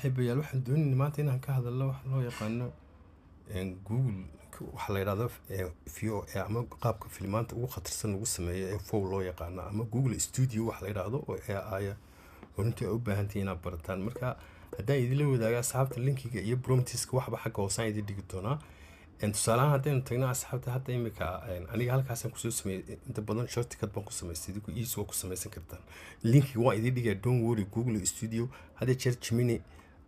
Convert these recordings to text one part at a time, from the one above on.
Saaxiibayaal, waxaan doonaynaa maanta inaan ka hadalno waxa loo yaqaano Google, waxa la yidhahdo VO ama qaabka filimaanta ugu khatarsan lagu sameeyo ee VO loo yaqaano, ama Google Studio waxa la yidhaahdo oo AI ah, oo runtii ay u baahan tihiin inaad barataan. Marka haddaan idinla wadaaga, asxaabta, linkiga iyo promptiska waxba xagga hoosaan idin dhigi doonaa. Tusaale ahaan, haddaynu tagno, asxaabta, hadda imika aniga halkaasaan kusoo sameeyey. Inta badan shortcut baan ku samaystay, idinku easy waa ku samaysan kartaan. Linkiga waan idin dhigaya, don't worry. Google Studio hadda jeer Gemini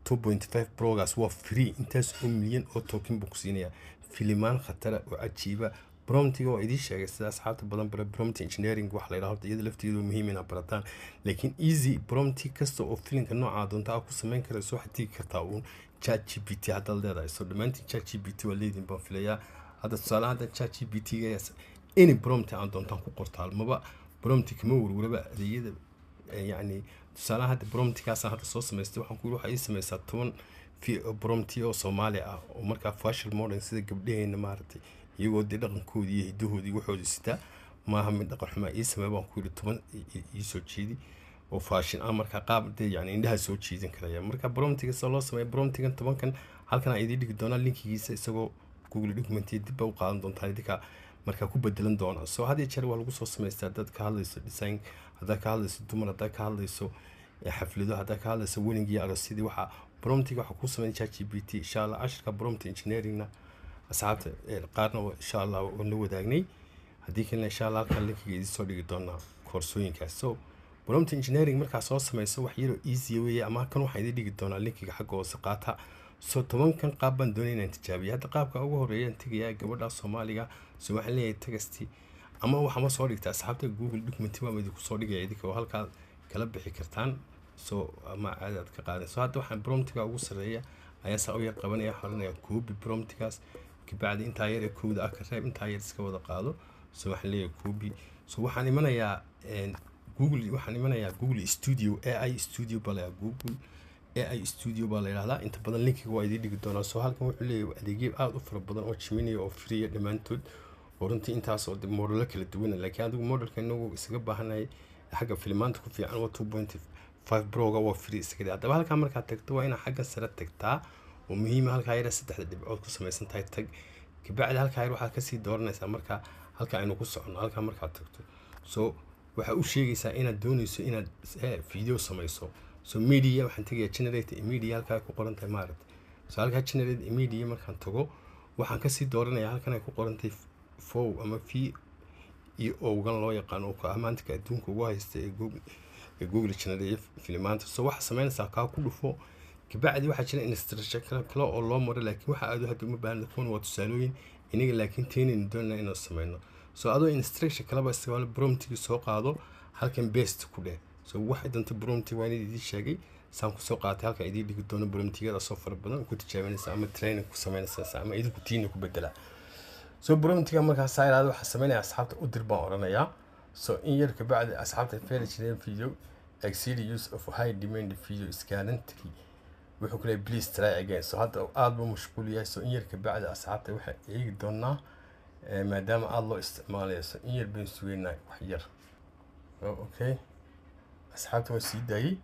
2.5 Progaas waa free, intaas oo milyan oo token buu ku siinayaa, filimaan khatara oo cajiiba. Promptiga waa idiin sheegay sida asxaabta badan bara. Prompt engineering waxa la yidhahdo iyada lafteedu waa muhiim inaad barataan, laakiin easy prompt kasta oo filimka nooca doonta aad ku samayn karayso, waxaad tigi kartaa uun ChatGPT haddaad leedahay. So dhammaantiin ChatGPT waa leediin baan filayaa. Hadda tusaale, hadda ChatGPT ga any prompt aan doontaan ku qortaal, maba prompt kama warwaraba adeegyada. Yacni tusaalaha, hadda promptikaasaan hadda soo samaystay. Waxaan ku yidhi waxaa ii samaysaa 10 prompt oo Soomaali ah oo markaa fashion modern, sida gabdhaheena maaragtay, iyagoo dee dhaqankoodii iyo hiddahoodii waxooda sitaa, maaha mid dhaqan xumaa. Ii samee baan ku yidhi, 10 ii soo jeedi oo fashion ah, markaa qaab dee yani indhaha soo jiidan karaya. Marka promptiga sida loo sameeyo, promptigan 10-kan halkan aan idiin dhigi doonaa linkigiisa, isagoo Google Documentiya dib baa u qaadan doontaan idinka, markaa ku bedelan doona. So had iyo jeer waa lagu soo samaystaa. Haddaad ka hadlayso design, haddaad ka hadlayso dumar, haddaad ka hadlayso xaflado, haddaad ka hadlayso wedding iyo aroosyadii, waxaa promptiga waxaa kuu sameyn ChatGPT. Insha Allah cashirka prompt engineeringna, asxaabta qaarna insha Allah waan la wadaagnay, haddii kalena insha Allah halkan linkiga idiin soo dhigi doonaa koorsooyinkaas. So prompt engineering markaa soo samayso, wax yaroo easy weeye, ama kan waxaan idiin dhigi doonaa linkiga xagga hoose, qaata. So 10-kan qaab baan doonaya inaan tijaabiyo. Hadda qaabka ugu horeeya aan tegayaa gabadha Soomaaliga. So waxaan leeyahay text ama waxaa ma soo dhigta, asxaabta, Google Document baa idinku soo dhigaya idinka oo halkaa kala bixi kartaan. So ama caadi aad ka qaadan. So hadda waxaan promptiga ugu sarreeya ayaa saa u yar qabanaya, waxaan odhanayaa copy promptigaas. Kabacdi intaa yar ee kowda ah ka reeb, intaa yar iska wada qaado. So waxaan leeyahay copy. So waxaan imanayaa Google, waxaan imanayaa Google Studio, AI Studio baa la Google AI Studio baa la yidhahdaa. Inta badan linkiga waa idiin dhigi doonaa. So halkan wuxuu leeyahay adeegyo aada u fara badan oo Gemini oo free dhammaantood, oo runtii intaas oo modelo kala duwan, laakiin adigu modelka inagu isaga baahanay xagga filimaanta ku fiican waa 2.5 Proga, waa free isaga. Haddaba halkaa markaad tagto, waa inaad xagga sare tagtaa oo muhiima, halkaa yara saddexda dhibcood ku samaysan tahay tag. Kabacdi halkaa yar waxaad kasii dooranaysaa marka halka aynu ku soconno. Halkaa markaad tagto, so waxaa u sheegaysaa inaad doonayso inaad video samayso. So media waxaan tegayaa, generate media halkaa ku qoran tahay, maaragtay. So halkaa generate media markaan tago, waxaan kasii dooranayaa halkan ay ku qoran tahay VO ama V iyo ogan loo yaqaano, oo amaantika adduunka ugu haysta ee Google generate filimaanta. So waxaa sameynaysaa kaa ku dhufo. Kabacdi waxaa jira instruction kale oo loo maro, laakiin waxa aad hadda uma baahna, kuwan waa tusaalooyin inaga, laakiin teenaynu doonayna inaan sameyno. So adoo instruction kaleba isticmaalo, promptigii soo qaado, halkan paste ku dheh. So waxay doonta prompt waa in idiin sheegay saan kusoo qaatay, halkan idiin dhigi doono promptigada soo fara badan ku tijaabinaysa ama training ku sameynaysa ama idinku tiina ku bedelaa. So promptiga markaas saa ilaado, waxaa sameynaya, asxaabta, u dir baan oranayaa. So in yar kabacdi, asxaabta, very video exceed use of high demand video is currently, wuxuu ku leeyahay "Please try again." So hadda aada buu mashquul yahay. So in yar kabacdi, asxaabta, waxaan eegi doonaa maadaama aada loo isticmaalayo. So in yar baynu sugeynaa, wax yar. Okay, asxaabta, waan sii daayey.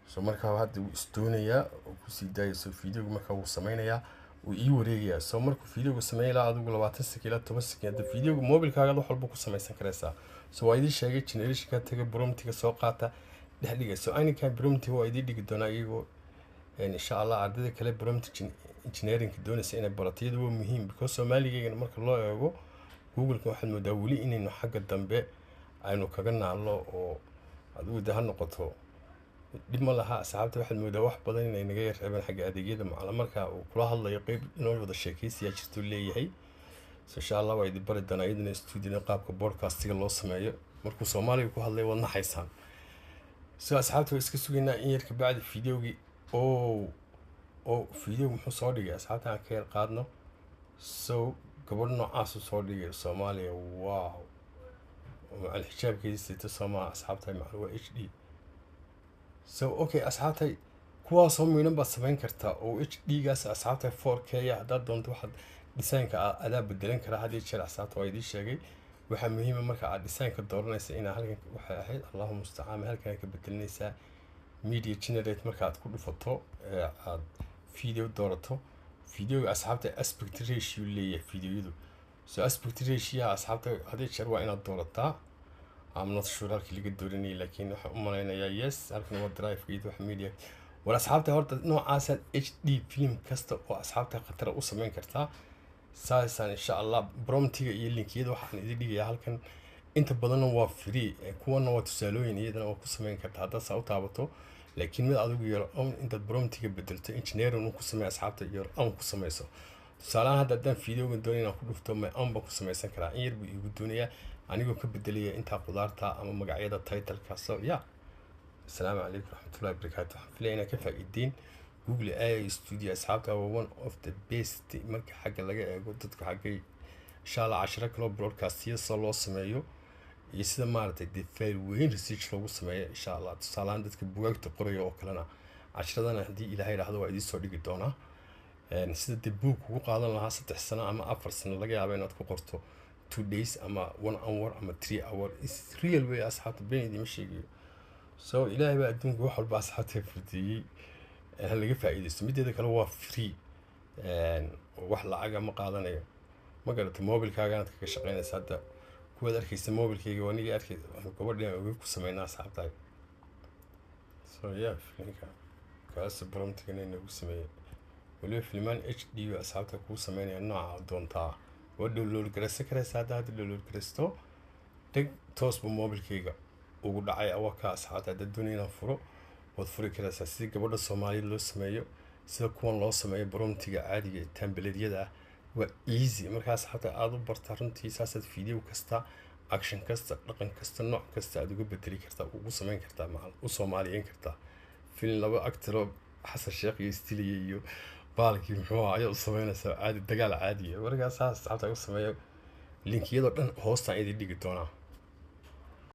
So markaa hadda wuu isdoonayaa oo kusii daayay. So videoga markaa wuu sameynayaa, wuu ii wareegayaa. So markuu videoga sameyn lahaa, adigu 20 second ilaa 10 second, hadda videoga mobilkaaga wax walba ku samaysan karaysaa. So waa idiin sheegay, generationka taga, promptiga soo qaata, dhex dhiga. So aninkan prompt waa idiin dhigi doonaa iyagoo insha Allah. Ardayda kale prompt engineering doonaysa inay barato, iyadu waa muhiim, because Soomaaligeygana marka loo eego Google-ka waxaad moodaa weli inaynu xagga dambe aynu kaga naallo, oo adigu de ha noqoto, dhib ma laha. Asxaabta, waxaad moodaa wax badan inay naga yar reebeen xagga adeegyada macala. Marka uu kula hadlayo, qeyb inoo wada sheekaysiyaa jirtuu leeyahay. So insha Allah waa idin bari doonaa iyaduna studio qaabka podcastiga loo sameeyo. Markuu Soomaaliga ku hadlay waad naxaysaan. So asxaabta, waa iska sugaynaa in yar kabacdi videogii oo videogu muxuu soo dhigay, asxaabta, aan ka yar qaadno. So gabadh noocaasuu soo dhigay Soomaaliya, wow, macal xijaabkeedii sita soomaa, asxaabta, macal waa HD. So okay, asxaabtay, kuwaasoo miidhan baad samayn kartaa oo HD gaas, asxaabta, 4K haddaad doonto. Waxaad designka adaa bedelan karaa had iyo jeer. Asxaabta, waa idiin sheegay, waxaa muhiima marka aad designka dooranaysa inaa halkan waxay ahayd, Allahu mustacaan, halkan ka bedelinaysaa. Media generate markaad ku dhufato ee aad video doorato, videoga, asxaabta, aspect ratio leeyahay videoyadu. So aspect ratioha, asxaabta, hadii jeer waa inaad doorataa. I'm not sure halkii laga dooranayay, laakiin waxaan u malaynayaa, yes, halkan waa drive iyo wax media. War asxaabta, horta noocaasaad HD film kasta oo, asxaabta, khatara u sameyn kartaa. Saasaan insha Allah promptiga iyo linkiyada waxaan idin dhigayaa halkan. Inta badanna waa free, kuwana waa tusaalooyin, iyadana waa ku sameyn kartaa haddaad saa u taabato. Laakiin mid adigu your own intaad promptiga bedelto, engineering ku samey, asxaabta, your own ku sameyso. Tusaalahaan hadda haddaan videogan doonay inaan ku dhufto, my own baan ku sameysan karaa. In yar buu iigu doonayaa, anigoo ka bedelaya intaa qudaarta ama magacyada titleka. So yeah, asalaamu calaykum raxmatullahi wabarakaatu. Waxaan filaya inaad ka faa'iideen Google AI Studio. Asxaabta, waa one of the best marka xagga laga eego dadka xaggay. Insha Allah cashiro kaloo broadcastiyo sida loo sameeyo iyo sida maaragtay dee file weyn research loogu sameeyo, insha Allah, tusaalahaan dadka bugaagta qoraya oo kalena, cashiradana haddii Ilaahay idhaahdo waa idiin soo dhigi doonaa. Sida dee buug kugu qaadan lahaa 3 sano ama 4 sano, laga yaabo inaad ku qorto 2 days ama 1 hour ama 3 hour is real way. Asxaabta, been idiima sheegayo. So Ilaahay baa adduunka wax walba, asxaabta, furdeeyey, ha laga faa'iidaysto. Mideeda kale waa free, wax lacaga ma qaadanayo, ma garata? Mobilkaaganaad kaga shaqeynaysa. Hadda kuwaad arkaysa mobilkayga waa nigii arkay gabadhan uga ku sameynaa, asxaabtahay. So yeah, filimka kaas promptigana inagu sameeyey, weliba filmaan HD ba asxaabta kuu sameynaya. Nooca doontaa waa download garaysan karaysa. Hadda download garaysto, dheg, toos buu mobilkayga ugu dhacay. Waa ka, asxaabta, hadda doonaya inaan furo, waad furi karaysaa. Sida gabadha Soomaaliyad loo sameeyo, sida kuwan loo sameeyo, promptiga caadiga ee templatedyada ah waa easy. Markaa, asxaabta, aada u barta runtii, saasaad video kasta, action kasta, dhaqan kasta, nooc kasta aad uga bedeli kartaa, ugu sameyn kartaa, macal u soomaaliyeyn kartaa. Film laba actoro Xasan Sheekh iyo Stiliya iyo baalkii muxuu ahaa ayaa u sameynaysaa caadi, dagaal caadiya. Markaa saas, asxaabta, u sameeyo. Linkiyadoo dhan hoostaan idin dhigi doonaa.